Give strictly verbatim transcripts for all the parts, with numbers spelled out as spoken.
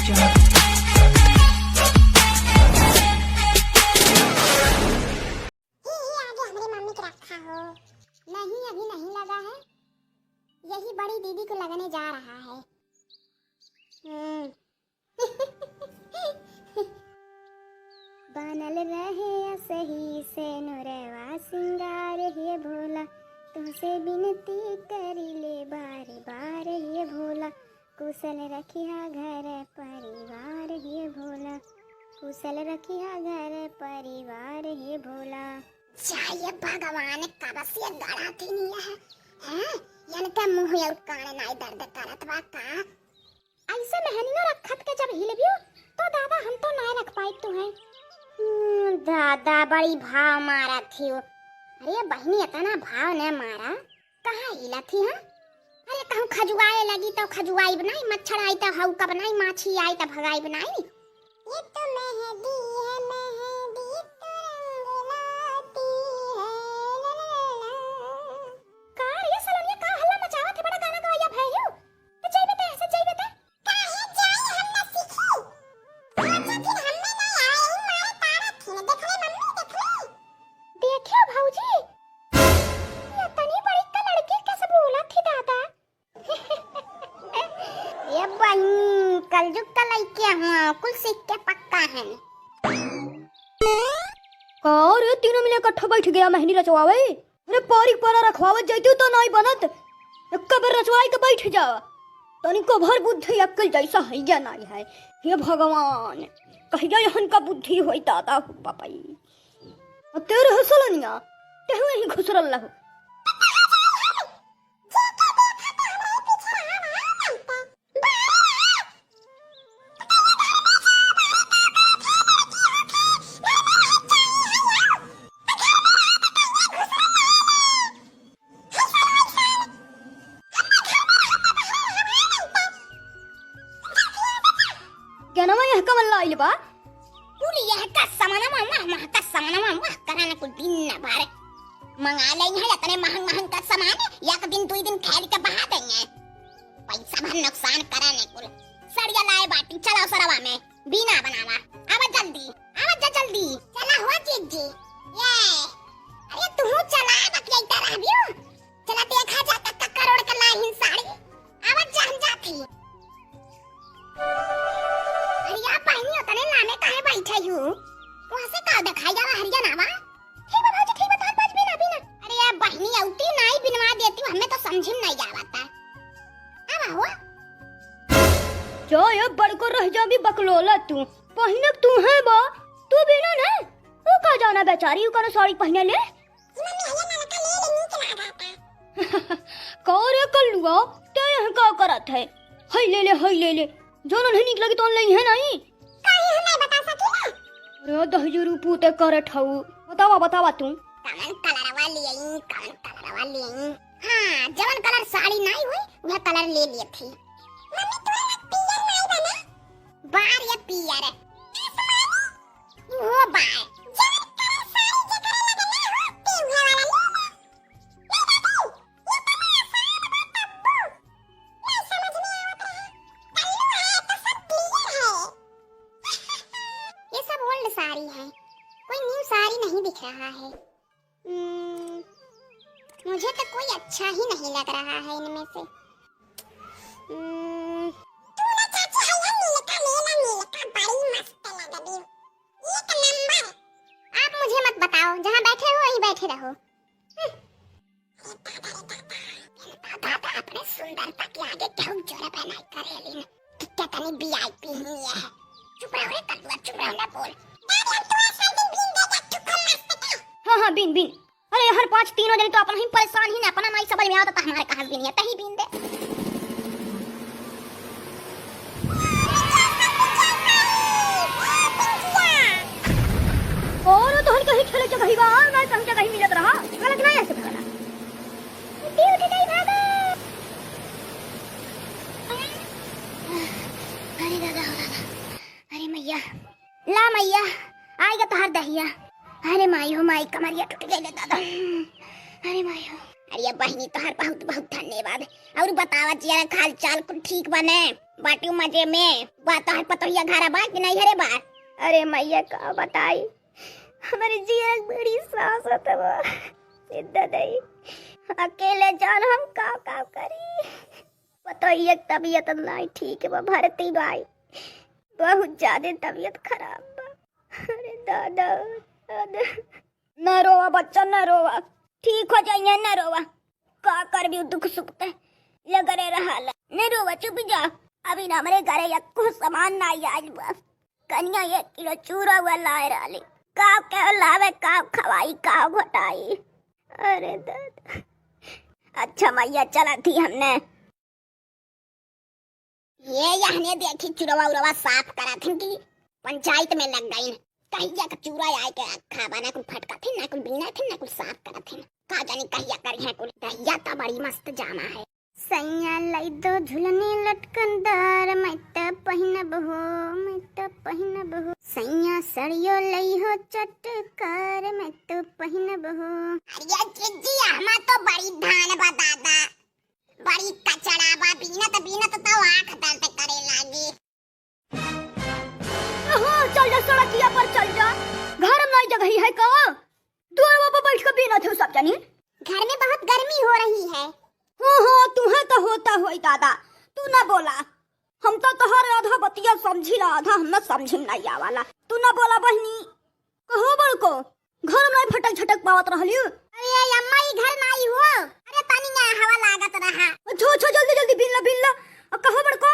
ही, ही, आगे हमरी मम्मी के रखा हो। नहीं, अभी नहीं लगा है, यही बड़ी दीदी को लगने जा रहा है। हम्म। बनल रहे असही से नुरवा सिंगार हे भोला, तुहसे बिनती करिले बार बार हे भोला, कुशल रखिहा घर परिवार हे भोला, कुशल रखिहा घर परिवार हे भोला। जय भगवान, कब से गड़ा थी नहीं है, हैं? इनका मुंह और कान नाई दर्द करत बा का? ऐसे मेहनियो रखत के जब हिलबियो, तो दादा हम तो नाई रख पाई तू है। हम्म, दादा बड़ी भाव मारा थी हो। अरे बहिनी, इतना भाव न मारा। कहाँ हिला थी, हाँ? अरे, कहूँ खजुआए लगी तो खजुआइब नाई, मच्छर आई तो हौकब नाई, माछी आई तो भगाइब नाई। ये तो मेहंदी है, मेहंदी तो रंग लाती है, ला, ला, ला, ला। का रे सलोनिया, का हल्ला मचावत है, बड़ा गाना गवैया भय हो? तो जइबे ते, ऐसे जइबे ते? काहे जाई, हम ना सीखी। रोजे दिन हम्मे ना आए, ई मारे तारा थी, देखले मम्मी, देखले? देखियो भौजी, ये तनी बड़ी का लड़की कैसे बोला थी दादा? ये बहिनी, कलजुग का लइके हुआ, कुल सीख के पक्का है। का रे, तीनों मिले इकट्ठा बैठ गया मेहंदी रचवावे? अरे, पारी पारा रखवावत जैतू तो नाई बनत। एक्का बेर रचवाई के बैठ जा। तनिको भर बुद्धि अक्कल जैसा हैया नाई है। हे भगवान, कहिया यहन का बुद्धि होई दादा हो बापई। आ तेरे हसलनिया, तेहू यहीं घुसरल रहो। क्या नाम है यह कमल लाइल बा? कुल यह का समानवा, वाह, वाह, का समानवा, वाह, कराने कुल दिन न भर। मंगा ले हैं इतने महंग महंग का सामान, एक दिन, दुई दिन खेल के बहा देंगे। पैसा भर नुकसान कराने कुल। सड़िया लाए बाटी, चलाओ सरवा में, बीना बनावा। आवा जल्दी, आवा जा जल्दी। चला हो जीजी। ये, अरे तू चला, बतियाइता रहबियो। चला देखा जा कक्का करोड़ के लाहिन साड़ी। आवत जा, हम जात ही। हरिया बहिनी, ओतने लामे काहे बैठे हू? वहाँ से का देखाई जावा हरिया नावा? ठीक बा भौजी, ठीक बा, तोहर बात बिना, बिना। अरे यार बहिनी, औती नाई बिनवा देती, हमें तो समझी में नहीं आवता। आवा हो। जो ये बड़को रह जाबी बकलोला तू, पहिनक तू है बा, तू बिना ना, तू का जाना बेचारी, ऊ कौनो साड़ी पहिने ले। ई मम्मी, हइया नलका ले ले, नीक लागता। का रे कल्लुआ, ते यहाँ का करत है? हई ले ले, हई ले ले। जौन नहीं नीक लगी तौन लई है नहीं। काहे हम नहीं बता सकी ना? अरे दहिजरू पूते करत हऊ। बतावा, बतावा तू। कवन कलरवा लेई, कवन कलरवा लेई? हाँ, जवन कलर साड़ी नहीं हुई, वह कलर ले लिए थी। मम्मी, तोरे लग पियर नहीं बा ना? बार ये पियर। आसमानी। इहो बाय। जवन कलर साड़ी जेकरे लगे ना होती, उहे वाला ले ला। ले दादी, ये तो आसान बा तब्बू। नहीं समझ में आवत रहे। कल्लू है तो सब clear है। ये सब old साड़ी है, कोई new साड़ी नहीं दिख रहा है। हम्म, मुझे तो कोई अच्छा ही नहीं लग रहा है इनमें से। हम्म, तू ना चाची है ये नीलका ले ला, नीलका बड़ी मस्त लगबी। एक नंबर। आप मुझे मत बताओ, जहाँ बैठे हो वहीं बैठे रहो। हम्म। अरे दादा रे दादा, दादा, दादा, अपने सुंदरता के आगे केहू जोरबे नहीं करेलिन। कितना तनी VIP ही है। चुप रहो रे कलुआ, चुप रहो ना बोल। दादी, हम तुम्हारे साथ दिन बीन दे जा, चुप मस्त का। हाँ, हाँ, बीन, बीन। अरे, हर पाँच तीनों जनी तो अपना ही परेशान ही ना, अपना नाई समझ में आवत, तो हमारे कहाँ बीन है, तही बीन दे। और तो हन कहीं खेले जगह ही बा, और ना कहीं जगह ही मिलत रहा, गलत ना ऐसे भगला। उठी, उठी, नहीं भागो। अरे दादा, हो दादा। अरे मैया, ला मैया, आइगा तोहार दहिया। अरे माई हो माई, कमरिया टूट गई रे दादा। अरे माई हो। अरे बहिनी, तोहर बहुत बहुत धन्यवाद। और बतावा जिया, हाल चाल कुल ठीक बा ने? बाटू मजे में? बा तोहर पतोहिया घरा बा कि नहीं हरे बा? अरे मैया, का बताई, हमरे जिया बड़ी सासत बा। ए ददई, अकेले जान हम का का करी। पतोहिया के तबीयत नहीं ठीक बा भरती बाई, बहुत ज्यादा तबीयत खराब बा। अरे दादा, दादा। न रोवा बच्चा, न रोवा, ठीक हो जाइए, न रोवा। का करबी, दुख सुख ते लगरे रहाला। न रोवा, चुप जा। अभी ना हमरे घरे एको सामान ना आइल बा। कनिया एक किलो चूरा हुआ लाए रहली। का के लावे, का खवाई, का घोटाई। अरे दादा। अच्छा मैया, चला थी हमने। ये यहने देखी, चुरवा उरवा साफ करत हिन कि पंचायत में लग गइन। कहिया का चूरा आए के अक्खा बा, ना कुल फटकत हिन, ना कुल बीनत हिन, ना कुल साफ करत हिन। का जानी कहिया करिहैं कुल। दहिया त बड़ी मस्त जामा है। सैया लाई दो झुलनी लटकनदार, मैं त पहिनब हो, मैं त पहिनब हो। सैया सड़ियो लई हो चटकार, मैं त पहिनब हो। अरे जिज्जी, हमा तो बड़ी धान बा दादा, बड़ी कचड़ा बा, बीनत बीनत तो आँख दर्द करे लागी। हाँ, चल जा, सड़किया पर चल जा, घर में नहीं जगह है का? दुआरवा पर बैठ के बीनत हो सब जनी। घर में बहुत गर्मी हो रही है। हाँ हाँ, तुहे तो होता होई दादा, तू ना बोला। हम तो तोहर आधा बतिया समझी ला, आधा हम ना समझी नहीं आवाला। तू ना बोला बहिनी। कहो बड़को, घर में नहीं फटक झटक पावत रहली? अरे अम्मा, ई घर नहीं हो। अरे तनी यहाँ हवा लागत रहा। अच्छा अच्छा, जल्दी जल्दी बीन ला, बीन ला। अब कहो बड़को,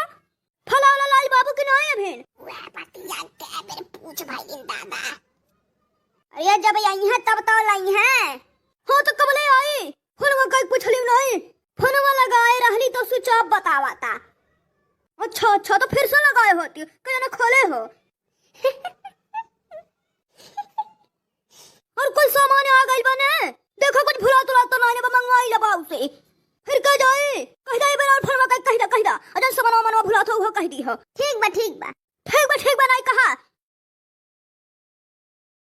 फलावला लाल बाबू के नहीं अभिन? वह बतिया के बेर पूछ भइलिन दादा। अरे जब आई है तब तो लाई है। हो तो कबले आई? फोनवा कई पूछली नहीं। फोनवा लगाए रहली तो स्विच ऑफ बतावा था। अच्छा अच्छा, तो फिर से लगाए होती, कहीं ना खोले हो। और कुल सामान आ गइल बा ने। देखो कुछ भुला तुला तो नाई बा, मंगवाई ला बाऊ से। फिर कह जाई, कह जाई बेरा और फरवा कह, कह दा, कह दा। अजन सामान मनवा भुला तो वो कह दी हो। ठीक बा, ठीक बा। ठीक बा, ठीक